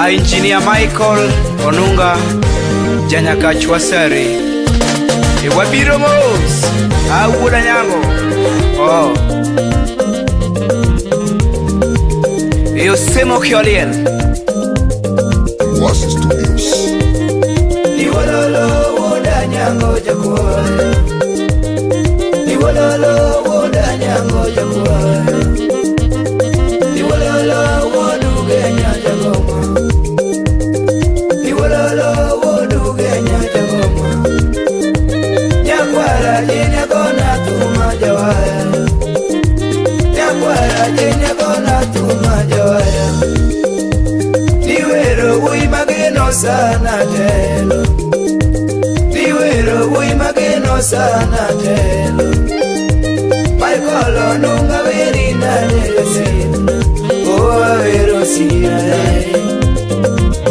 Engineer Michael Onunga Janyakach Wasare. E wabiro mos. Awuod Anyango. Oh. E Osemo Kioliel. Wasi Studios. Iwololo wuod Anyango jakwayo. Iwololo wuod Anyango jakwayo. Iwololo wuod Ugenya jagoma. Iwololo wuod Ugenya jagoma. Nyakwara jinya gona tuma jawaya. Nyakwara jinya gona tuma jawaya. Niwero wuoyi mageno sana telo. Niwero wuoyi mageno sana telo. Michael Onunga weri nade osiepna. Oh, awero osiepna.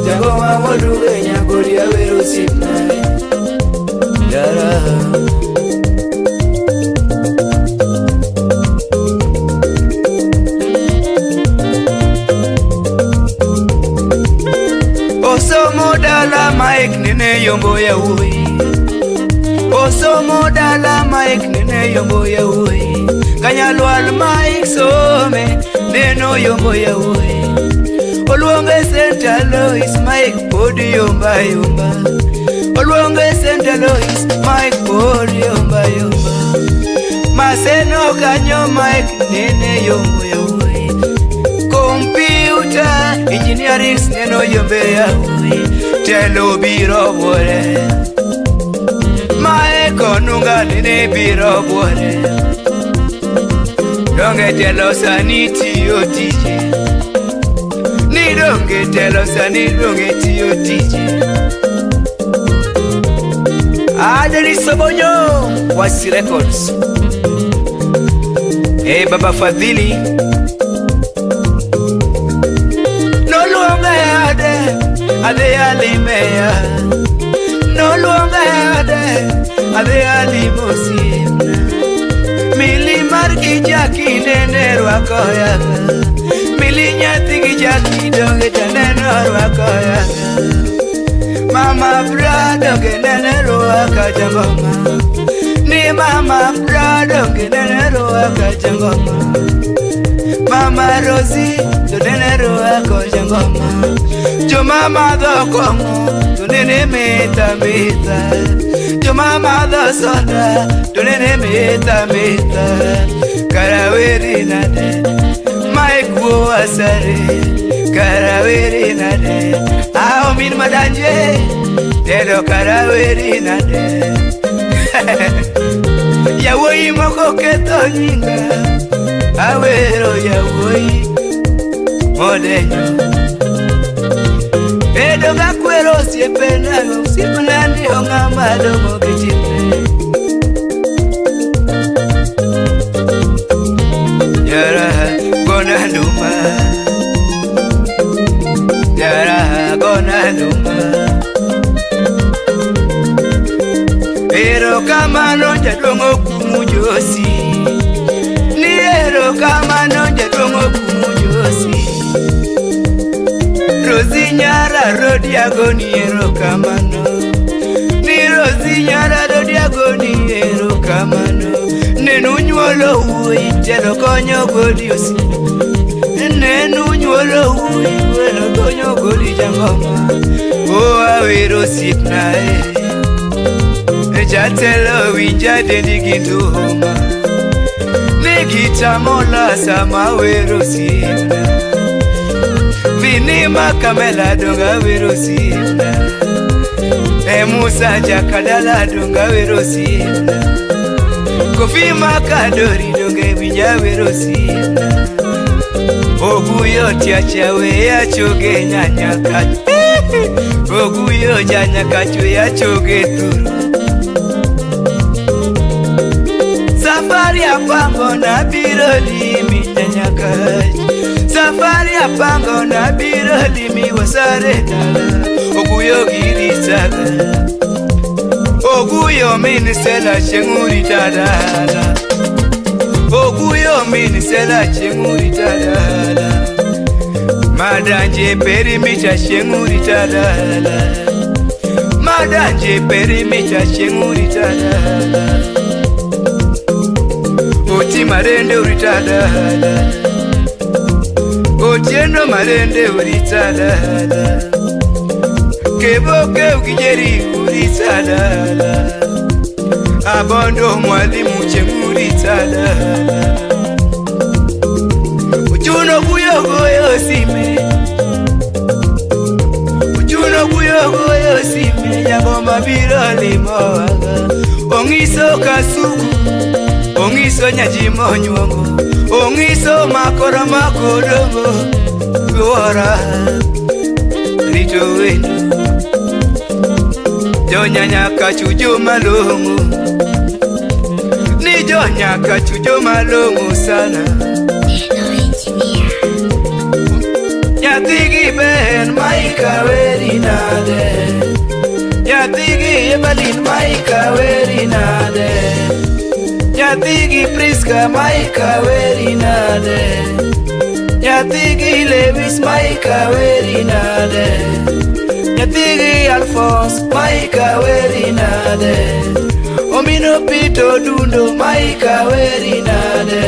Jagoma wuod Ugenya gori awero osiepna. Yara. Osomo dala Mike nene yombo yawuoyi. Osomo dala Mike nene yombo yawuoyi. Kanyalwal Mike some neno yombo yawuoyi. Oluonge St. Alois Mike pod yomba yomba. Oluonge St. Alois Mike pod yomba yomba. Maseno kanyo Mike nene yombo yawuoyi. Computer engineering neno yombe yawuoyi. Telo biro buore. Mike Onunga nene biro buore. Donge telo sani tiyo tije. Ni donge telo sani donge tiyo tije. Adeli Sobonyo, Wasi Records. Hey, Baba Fadhili. Noluonga ade, adhi alimeya. Noluonga ade, adhi alimo osiepna. Mili mar gi Jaki nene rwako yaga. Mili nyathi gi Jaki donge taneno rwako yaga. Mama bra donge nene rwaka jangoma. Ni mama bra donge nene rwaka jangoma. Mama Rosie to nene rwako jangoma. Joma madho kong'o to nene mita mita. Joma madho soda to nene mita mita. Karaweri nade, Mike wuo asare. Karaweri nade, ao min madanje. Telo karaweri nade. Yawuoyi moko ketho nyinga. Awero yawuoyi modenyo. Bedo gakwero osiepena, osiepna ni ong'ama domo gi chikne. Jara gona nduma. Jara gona nduma. Erokamano jaduong' okumu josi. Ni erokamano jaduong' okumu josi. Rosi nyara Rodiagoni erokamano. Ni Rosi nyara Rodiagoni erokamano. Nenu nyuolo wuoyi telo konyo goli osi. Nenu nyuolo wuoyi telo konyo goli jangoma. O awero osiepna e. Jatelo winja dendi gi nduma. Ni gitamola sama awero osiepna. Vini Makamela donga wero osiepna. E Musa Jakadala donga wero osiepna. Kofi Makadori donge winja wero osiepna. Oguyo tiacha we achoge nyanyaka. Oguyo janyaka chwe achoge turu. Safari apango na biro limi janyakach. Safari apango na biro limi wasare dala. Oguyo girisaga. Oguyo min sela chenguri tadala. Oguyo min sela chenguri tadala. Madanje perimita chieng' urita dala. Madanje perimita chieng' urita dala. Oti marende urita dala. Otieno marende urita dala. Keboke ukijeri urita dala. Abondo mwalimu chieng' urita dala. Ochuno guyo goyo sime. Ochuno guyo goyo sime. Jagoma biro limowaga. Ong'iso kasuku. Ong'iso nyajimo nyuongo. Ong'iso makora makodongo. Luora rito wendo. Jonyanyaka chujo malong'o. Ni jonyaka chujo malong'o sana. Nyathigi ben maika weri nade. Nyathigi Evelyn maika weri nade. Nyathigi Priska maika weri nade. Nyathigi Lewis maika weri nade. Nyathigi Alphonse maika weri nade. Omino Pito Dundo maika weri nade.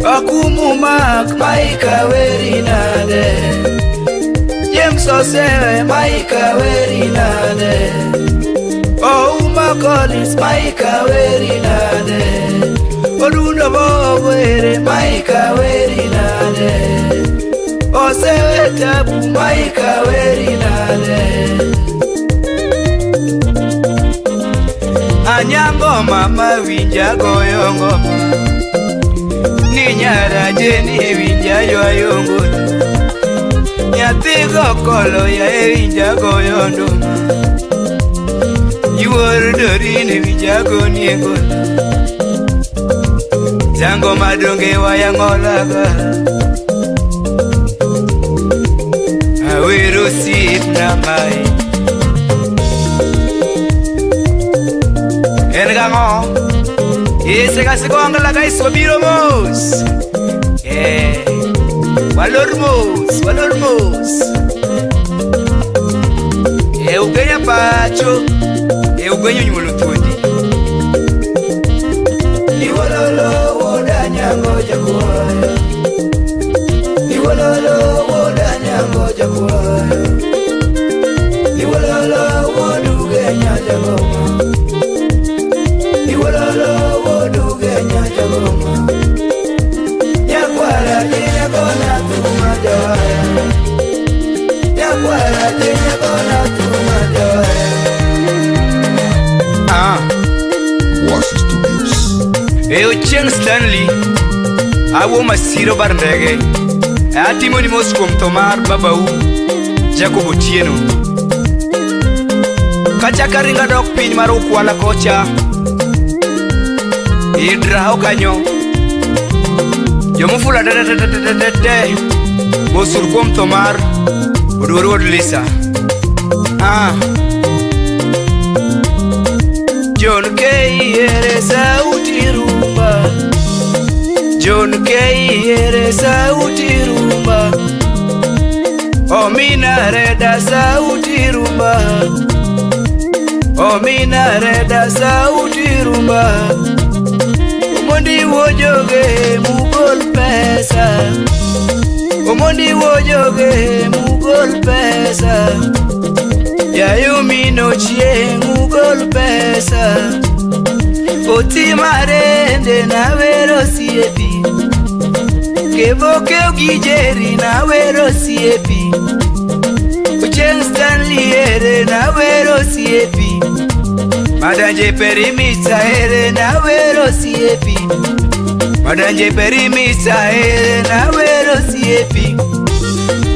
Akumu Mark maika weri nade. James Osewe maika weri nade. Ouma Collins maika weri nade. Odundo Bobwere maika weri nade. Osewe Tabu maika weri nade. Anyango mama winja goyo ngoma. Ni nyara jeni winja ywayo ngolo. Nyathi gokolo yae winja goyo nduma. Yuor dorine winja gonie ngolo. Jango madonge wayang'olaga. Awero osiepna mae. En gang'o? Ise kasigongla ka biro mos. Walor mos, walor mos. E ugenya pacho, e ugenya nyuolo thuondi. Iwololo wuoda nyango jakwayo. Iwololo wuoda nyango jakwayo. Iwololo wuod ugenya jagoma. Iwololo wuod ugenya jagoma. Nyakwara tinya kona tuma jawaya. Nyakwara tinya kona tuma jawaya. Wasi Studios. E Ochieng' Stanley, awo masiro bar ndege. Atimo ni mos kuom tho mar babau Jacob Otieno. Kachaka ringa dok piny mar Ukwala kocha. Idrao kanyo. Jomufula te mosur kuom tho mar Oduor wuod Lisa. John K ere sauti rumba. John K ere sauti rumba. Omina reda sauti rumba. Omina reda sauti rumba. Omondi wojoge mugol pesa. Omondi wojoge mugol pesa. Yayumino chieng' ugol pesa. Oti marende nawero siepi. Keboke ogijeri nawero siepi. Ochieng' Stanley ere nawero siepi. Madanje perimita ere nawero siepi. Madanje perimita ere nawero siepi.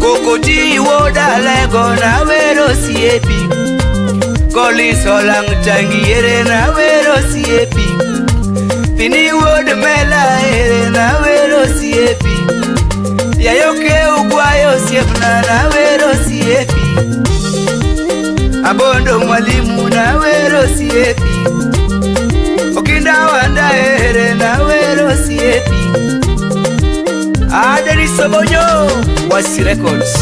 Kokoti woda lego nawero siepi. Collins olang tangi ere nawero siepi. Pini wuod mela ere nawero siepi. Yayoke ugwayo osiepna nawero siepi. Abondo mwalimu nawero siepi. Okinda wanda ere nawero siepi. Adeni Sobonyo Wasi Records.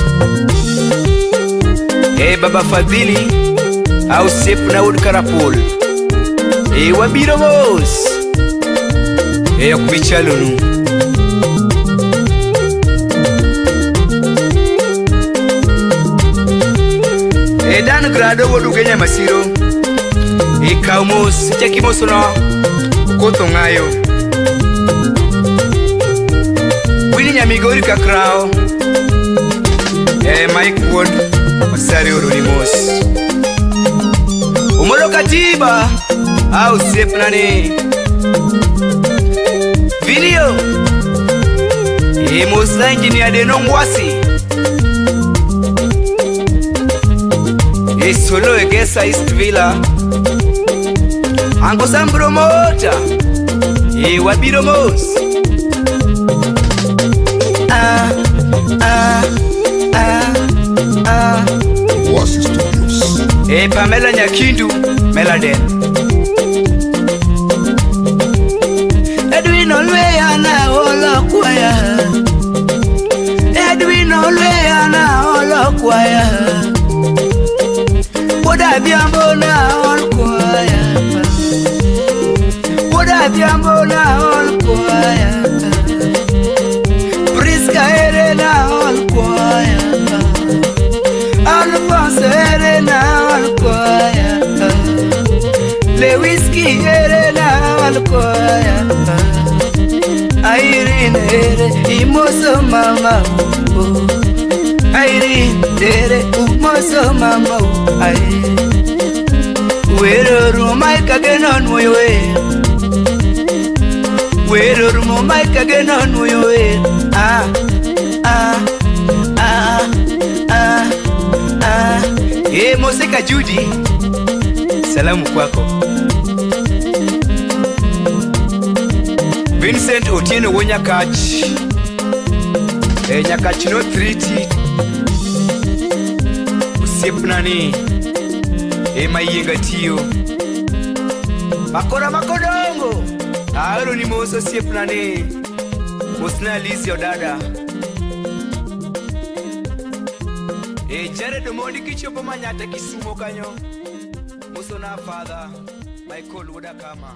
E Baba Fadhili au Sep na Wood Karapol. E wabiro mos. E ok bichalonu. E Dan Grado wuod Ugenya Masiro. E kaw mos chaki mosono Okoth Ong'ayo. Winnie Nyamigori Kakrao. E Mike Wuod Osari oroni mos. Omolo Katiba au osiepna ni. Vilio. E mosna engineer Deno Ngwasi. E Solo Egesa East Villa. Ango Sambro Mota. E wabiro mos. Ah, ah, ah, ah. Wasi Studios. E Pamela Nyakindu Meladen. Edwin Olweya na olokwaya. Edwin Olweya na olokwaya. Wuod Adhiambo na olkwaya. Wuod Adhiambo na olkwaya. Priska ere na olkwaya. Alphonse ere na olkwaya. Lewiski ere na olkwaya. Irene ere imoso mama oh. Irene ere umoso mama oh. Ai. Wero rumo Mike ageno nuoyo we. Wero rumo Mike ageno nuoyo we. Ah, ah, ah, ah, ah. E Moseka Judy, salamu kwako. Vincent Otieno wuo Nyakach. E Nyakach no 30. Osiepna ni ema yienga tiyo. Makora makodongo. Aoro ni mos osiepna ni. Mosna Lizzy Odada. E Jared Omondi kichopo Manyata Kisumo kanyo. Mosona father Michael Wuod Akama.